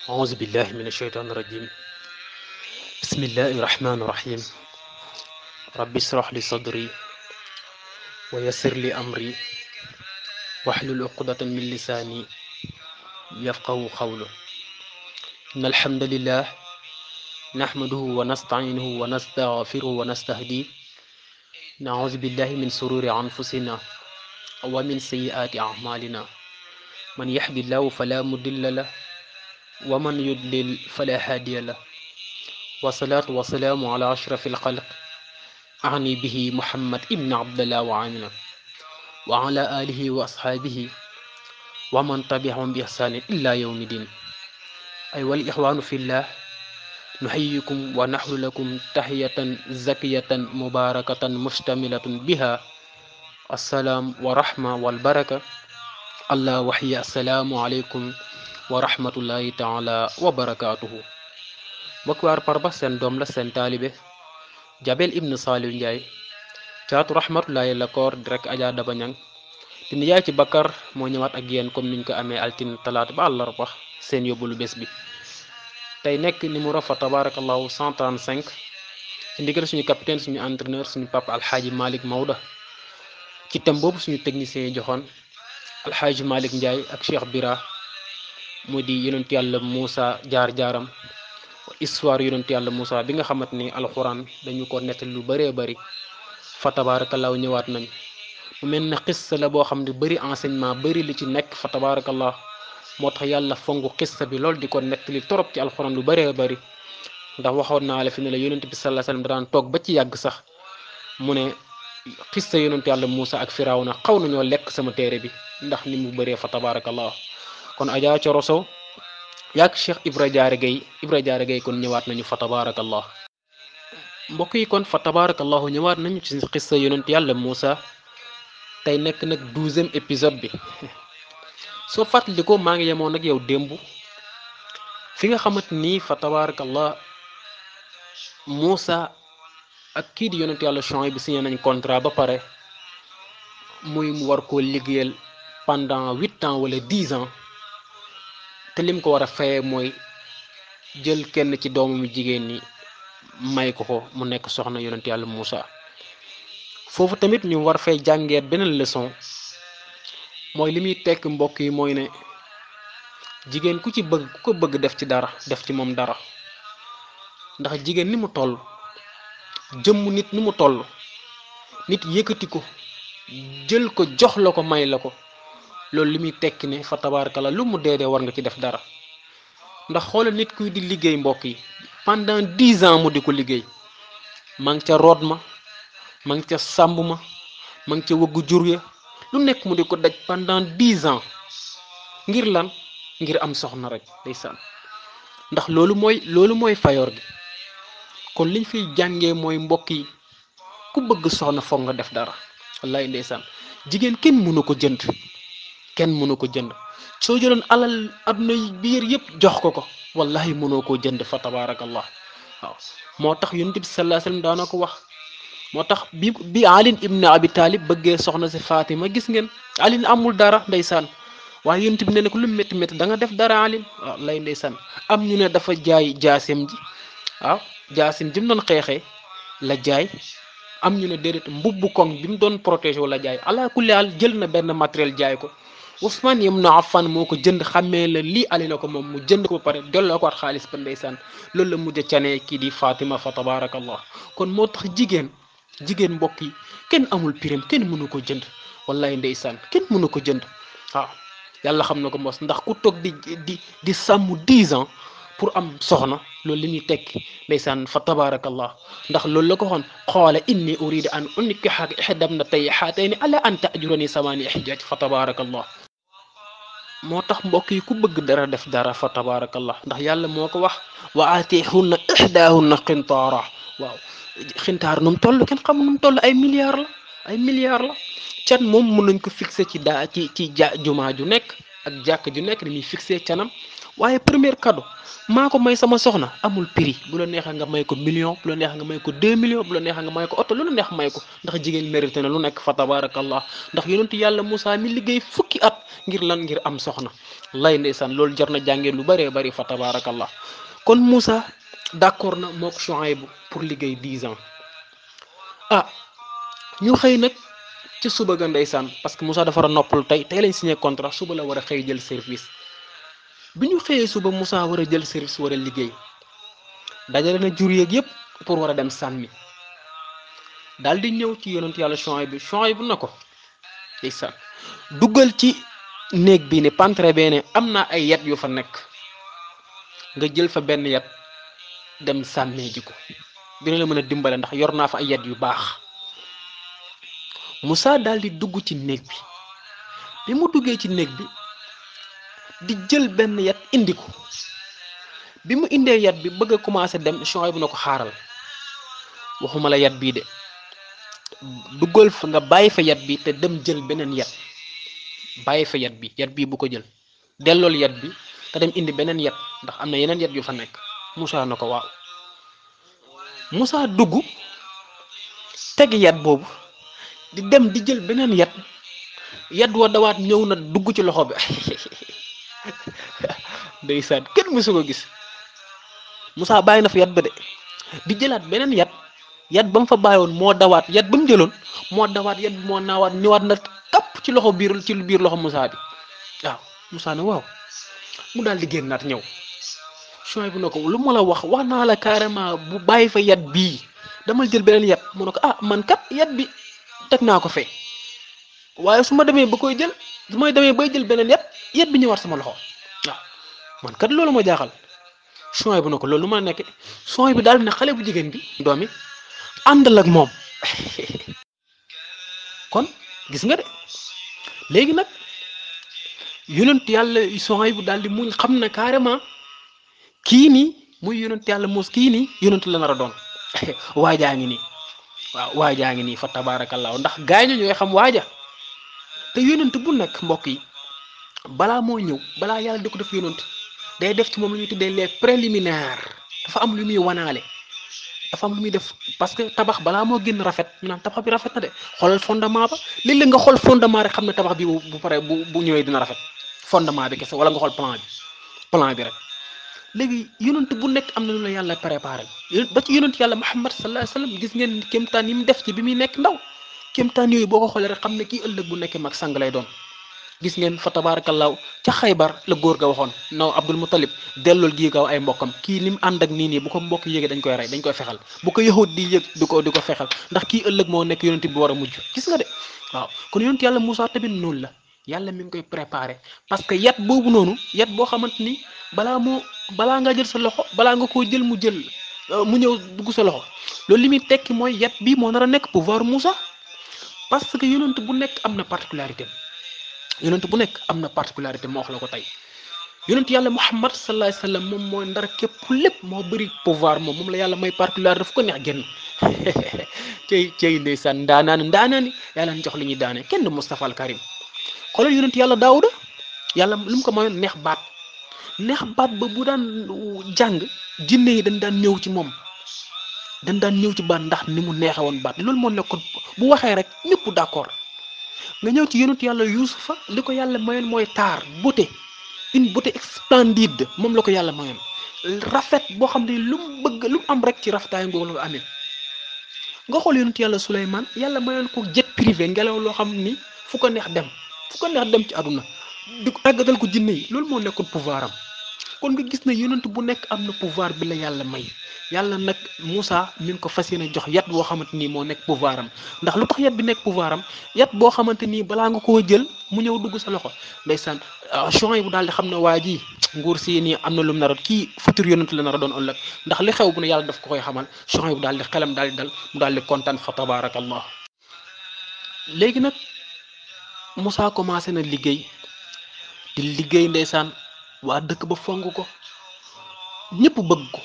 أعوذ بالله من الشيطان الرجيم. بسم الله الرحمن الرحيم. رب اشرح لي صدري ويسر لي أمري واحلل عقدة من لساني يفقهوا قولي. إن الحمد لله نحمده ونستعينه ونستغفره ونستهديه. نعوذ بالله من شرور أنفسنا ومن سيئات أعمالنا. من يهد الله فلا مضل له ومن يضلل فلا هادي له. والصلاة والسلام على أشرف الخلق أعني به محمد ابن عبد الله وعامنا وعلى آله وأصحابه ومن تبعهم بإحسان إلا يوم الدين. أيها الإخوان في الله، نحييكم ونحل لكم تحية زكية مباركة مشتملة بها السلام ورحمة والبركة. الله وحي السلام عليكم ورحمة الله تعالى وبركاته. بكوار بربا سن دوم لا سن طالبه Jabel Ibn Saliou Ndiaye caatu rahmatullahi la koor direk Adja Daba Ñang di yaay ci Bakar moo ñëwaat ak yéen comme niñ ko amee altine talaata ba àllarba seen yóbbulu bés bi tey nekk numéro fa tabarakallahu 135 ci ndigal suñu capitaine suñu entraîneur suñu papa alxaaji Malick Maouda ci thème boobu suñu technicien yi joxoon alxaaji Malick Ndiaye ak Cheikh Bira mu di yonent yàlla Moussa jaar-jaaram histoire yonent yàlla Moussa bi nga xamante ni alxuraan dañu ko nettali lu bëree bëri fa tabaarakallaahu ñëwaat nañ mu mel ne xissa la boo xam ne bëri enseignement bëri li ci nekk fa tabaarakallah moo tax yàlla fongu xissa bi loolu di ko nettali torop ci alxuraan lu bëree bëri ndax waxoon naa la fi ne la yonent bi sallallahu alayhi wasallam daan toog ba ci yàgg sax mu ne xissa yonent yàlla Moussa ak Firawna xaw nañoo lekk sama téere bi ndax ni mu bëree fa tabaarakallah kon Adja Coro Sow yaak Cheikh Ibra Diarra Gueye kon ñëwaat nañu fa tabarakallah mbokk yi kon fa tabarakallahu ñëwaat nañu ci xissa yonent yàlla Moussa tey nekk nag 12e épisode bi soo fàttalikoo maa ngi yemoon nag yow démb fi nga xamante ni fa tabarakallah Moussa ak kii di yonent yàlla Chouaïb bi signé nañ contrat ba pare muy mu war koo liggéeyal pendant 8 ans wala 10 ans te lim ko war a fayee mooy jël kenn ci doomu jigéen ñi may ko mu nekk soxna yonent yàlla Moussa foofu tamit ñu war fay jàngeet beneen leçon mooy li muy tekk mbokk yi mooy ne jigéen ku ko bëgg def ci dara def ci moom dara ndax jigéen ni mu toll jëmm nit ni mu toll nit yëkkati ko jël ko jox la ko may la ko loolu li muy tekki ne fa tabaarakalla lu mu dee war nga ci def dara ndax xoolal nit kuy di liggéey mbokk yi pendant 10 ans mu di ko liggéey ma ngi ca root ma ngi ca sàmb ma ngi ca wëggu jur ya lu nekk mu di ko daj pendant 10 ans ngir lan ngir am soxna rek ndeysaan ndax loolu mooy fayoor gi kon liñ fiy jàngee mooy mbokk yi ku bëgg soxna foog nga def dara wallaay ndeysaan jigéen kenn mënu ko jënd soo jëloon alal aduna biir yëpp jox ko wallahi mënoo koo jënd fa tabarakallah waaw moo tax yonent bi sallallahu alayhi wasallam daana ko wax moo tax bi Ali ibn Abi Talib bëggee soxna si Fatima gis ngeen Ali amul dara ndeysaan waaye yonent bi ne ko lu métti métti da nga def dara Ali waaw lay ndeysaan am ñu ne dafa jaay jaasim ji waaw jaasim ji mu doon xeexee la jaay am ñu ne déedéet mbubbu koŋ bi mu doon protégé wala jaay ala kulli haal jël na benn matériel jaay ko Ousmane ibn Affan moo ko jënd xàmmee la lii Ali la ko moom mu jënd ko ba pare delloo ko at xaalis ba ndeysaan loolu la mujj a canee kii di Fatima fa tabarakallah kon moo tax jigéen mbokk yi kenn amul pirim kenn mënu ko jënd wallahi ndeysaan kenn mënu ko jënd waaw yàlla xam na ko mos ndax ku toog di sàmm 10 ans pour am soxna loolu li muy tekki ndeysaan fa tabarakallah ndax loolu la ko waxoon qaala inni uridu an unkiha ihdabnatayya haatayni ala an ta'jurani samaniya hijaj fa tabarakallah moo tax mbokk yi ku bëgg dara def dara fa tabarakallah ndax yàlla moo ko wax wa aatihunna ihdaahunna qintaara waaw xintaar nu mu toll kenn xam nu mu toll ay milliards la can moom mën nañ ko fixé ci jumaa ju nekk ak jàkk ju nekk dañuy fixé canam waaye premier cadeau maa ko may sama soxna amul prix. Bu la neexee nga may ko million, bu la neexee nga may ko 2 millions, bu la neexee nga may ko oto, lu la neex may ko ndax jigéen mérité na lu nekk fa tabarakallah. ndax yonentu yàlla Moussa mi liggéey fukki at ngir lan ngir am soxna. lay ndeysaan loolu jar na jàngee lu bëree bëri fa tabarakallah. kon Moussa d'accord na mook Chouaïb pour liggéey 10 ans. ah ñu xëy nag ci suba ga ndeysaan parce que Moussa dafa war a noppal tey lañ signé contrat, suba la war a xëy jël service. bi ñu xëyee suba Moussa war a jël service war a liggéey dajale na jur yeeg yëpp pour war a dem sànni daal di ñëw ci yonent yàlla Chouaïb na ko ndeysaan duggal ci néeg bi ne pantre bee ne am naa ay yat yu fa nekk nga jël fa benn yat dem sànnee ji ko dina la mën a dimbale ndax yor naa fa ay yat yu baax. Moussa daal di dugg ci néeg bi mu duggee ci néeg bi di jël benn yat indi ko bi mu indee yat bi bëgg a commencé dem Chouaïb na ko xaaral waxuma la yat bii de duggal fa nga bàyyi fa yat bi te dem jël beneen yat bàyyi fa yat bi bu ko jël dellool yat bi te dem indi beneen yat ndax am na yeneen yat yu fa nekk. Moussa na ko waaw. Moussa dugg teg yat boobu di dem di jël beneen yat wa dawaat ñëw na dugg ci loxo bi ndeysaan kenn mësu ko gis. Moussa bàyyi na fa yat ba de di jëlaat beneen yat ba mu fa bàyyoon moo dawaat yat ba mu jëloon moo dawaat yat bi moo naawaat ñëwaat na kapp ci loxo biir loxo Moussa bi. waaw Moussa ne waaw mu daal di génnaat ñëw. Chouaïb na ko lu ma la wax naa la carrément bu bàyyi fa yat bii dama jël beneen yat. mu ne ko man kat yat bi teg naa ko fee waaye su ma demee ba koy jël su may demee bay jël beneen yat bi ñëwaat sama loxo waaw man kat loolu ma jaaxal. Chouaïb na ko loolu lu ma nekk Chouaïb bi daal ne xale bu jigéen bi doomi àndal ak moom kon gis nga de léegi nag yonent yàlla Chouaïb bu daal di muñ xam na carrément kii nii muy yonent yàlla Moussa kii nii yonent la nar a doon waajaa ngi nii. waaw waajaa ngi nii fa tabaarakallaahu ndax gaañu ñooy xam waaja te yonent bu nekk mbokk yi balaa moo ñëw balaa yàlla di ko def yonent day def ci moom lu ñuy tuddee les préliminaires dafa am lu muy wanaale dafa am lu muy def parce que tabax balaa moo génn rafet ñu naan tabax bi rafet na de xoolal fondement ba léeg-léeg nga xool fondement rek xam ne tabax bi bu pare bu ñëwee dina rafet fondement bi kese wala nga xool plan bi rek. léegi yonent bu nekk am na lu la yàlla préparé ba ci yonent yàlla Muhammad sallallahu alayhi wa sallam gis ngeen kéemtaan yi mu def ci bi muy nekk ndaw kéemtaan yooyu boo ko xoolee rek xam ne kii ëllëg bu nekkee mag sang lay doon. gis ngeen fa tabaarakallaahu ca Xaybar la góor ga waxoon naw Abdul Muttalib dellool gii gaaw ay mbokkam kii li mu ànd ak nii bu ko mbokk yéegee dañ koy rey dañ koy fexal bu ko yahud di yëg di ko fexal ndax kii ëllëg moo nekk yonent bi war a mujj gis nga de waaw kon yonent yàlla Moussa tamit noonu la yàlla mi ngi koy préparé parce que yat boobu noonu yat boo xamante ni balaa nga jël sa loxo balaa nga koo jël mu ñëw dugg sa loxo loolu li muy tekki mooy yat bi moo nar a nekk pouvoir Moussa parce que yonent bu nekk am na particularité moo wax la ko tey yonent yàlla Muhammad sallallahu alayhi wa sallam moom mooy ndar képp lépp moo bëri pouvoir moom la yàlla may particularité dafa ko neex génn cey ndeysaan ndaanaani yàlla na jox li ñuy daane kenn du Moustapha al Karim xoolal yonent yàlla Daawuda yàlla lu mu ko mayoon neex baat ba bu daan jàng jinne yi dañ daan ñëw ci moom baat ndax ni mu neexe woon baat loolu moo nekkoon bu waxee rek ñëpp d'accord nga ñëw ci yonent yàlla Yuusufa li ko yàlla mayoon mooy taar beauté une beauté splendide moom la ko yàlla mayoon rafet boo xam ne lu mu bëgg lu mu am rek ci rafetaay ngoogu la ko amee nga xool yonent yàlla Suleymaan yàlla mayoon ko jet privé ngelaw loo xam ni fu ko neex dem ci àdduna di ko tàggatal ko jinne yi loolu moo nekkoon pouvoir am kon nga gis ne yonent bu nekk am na pouvoir bi la yàlla may yàlla nag Moussa mi ngi ko fas yéene jox yat boo xamante ni moo nekk pouvoir am ndax lu tax yat bi nekk pouvoir am yat boo xamante ni balaa nga koo jël mu ñëw dugg sa loxo ndeysaan Chouaïb bu daal di xam ne waa ji nguur si nii am na lu mu nar a kii futur yonent la nar a doon ëllëg ndax li xew bu ne yàlla daf ko koy xamal Chouaïb bu daal di xelam daal di dal mu daal di kontaan fa tabaarakallah léegi nag Moussa commencé na liggéey di liggéey ndeysaan waa dëkk ba fonk ko ñëpp bëgg ko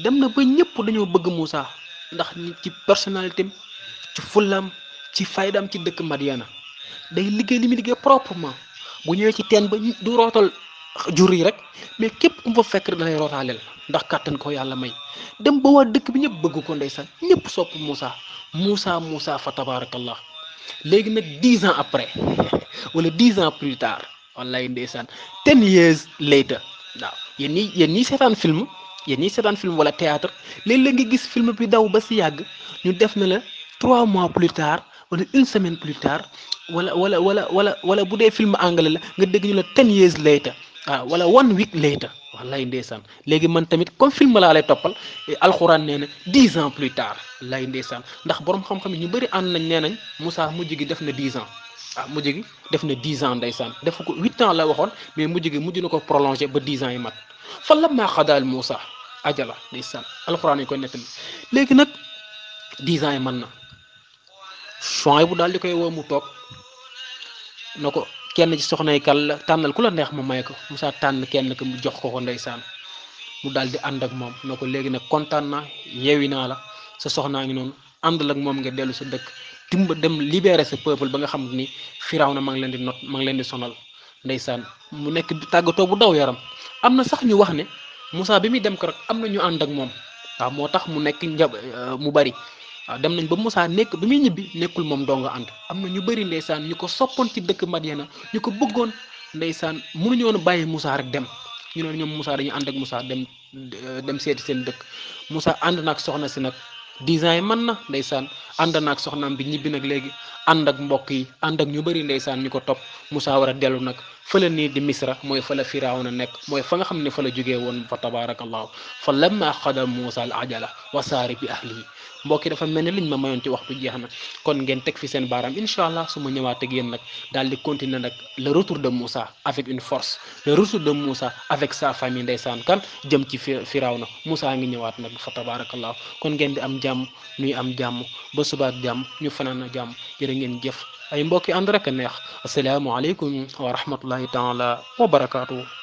dem na ba ñëpp dañoo bëgg Moussa ndax ci personnalité am ci fullam ci faydam ci dëkk Madiana day liggéey li muy liggéey proprement bu ñëwee ci teen ba du rootal jur yi rek mais képp ku fa fekk da lay rootaaleel ndax kàttan ko yàlla may dem ba waa dëkk bi ñëpp bëgg ko ndeysaan ñëpp sopp Moussa fa tabarakallah léegi nag 10 ans après wala 10 ans plus tard wallaay ndeysaan 10 years later waaw yéen ñii seetaan film wala théâtre léeg-léeg nga gis film bi daw ba si yàgg ñu def na la 3 mois plus tard wala une semaine plus tard wala bu dee film anglais la nga dégg ñu la 10 years later wala 1 week later wallaay ndeysaan léegi man tamit comme film laa lay toppal alxuraan nee na 10 ans plus tard wallaay ndeysaan ndax borom xam-xam yi ñu bëri ànd nañ nee nañ Moussa mujj gi def na 10 ans mujj gi def na 10 ans ndeysaan def ko 8 ans la waxoon mais mujj gi mujj na ko prolongé ba 10 ans yi mat fa lammaa qadaa Moussa ajala ndeysaan alxuraan yi koy nettali léegi nag 10 ans yi mën na Chouaïbou daal di koy woo mu toog na ko kenn ci soxnay kal la tànnal ku la neex ma may ko Moussa tànn kenn ko mu jox ko ndeysaan mu daal di ànd ak moom na ko léegi nag kontaan naa yeewi naa la sa soxnaa ngi noonu àndal ak moom nga dellu sa dëkk dem libérer sa peuple ba nga xam ni Firawna ma ngi leen di not ma ngi leen di sonal ndeysaan mu nekk tàggatoo bu daw yaram am na sax ñu wax ne Moussa bi muy dem ko rek am na ñu ànd ak moom waaw moo tax mu nekk mu bari waaw dem nañ ba Moussa nekk bi muy ñibbi nekkul moom doo nga ànd am na ñu bëri ndeysaan ñu ko soppoon ci dëkk Madiana ñu ko bëggoon ndeysaan mënuñu woon bàyyi Moussa rek dem ñu ne ñoom Moussa dañuy ànd ak Moussa dem seeti seen dëkk Moussa ànd na ak soxna si nag 10 ans yi mën na ndeysaan ànd na ak soxnaam bi ñibbi nag léegi ànd ak mbokk yi ànd ak ñu bëri ndeysaan ñu ko topp Moussa war a dellu nag fële nii di Misra mooy fa la Firawna nekk mooy fa nga xam ne fa la jógee woon fa tabarakallahu fa lamma qada Moussa al ajala wa saari bi ahlihi mbokk yi dafa mel ni liñ ma mayoon ci waxtu jeex na kon ngeen teg fi seen baaraam incha allah su ma ñëwaat ak yéen nag daal di continuer nag le retour de Moussa avec une force le retour de Moussa avec sa famille ndeysaan kan jëm ci Firawna Moussa ngi ñëwaat nag fa tabarakallahu kon ngeen di am jàmm ñuy am jàmm ba subaak jàmm ñu fanaan a jàmm jërë ngeen jëf ay mbokki ànd rek a neex asalaamualeykum wa rahmatullahi taala wa barakaatu.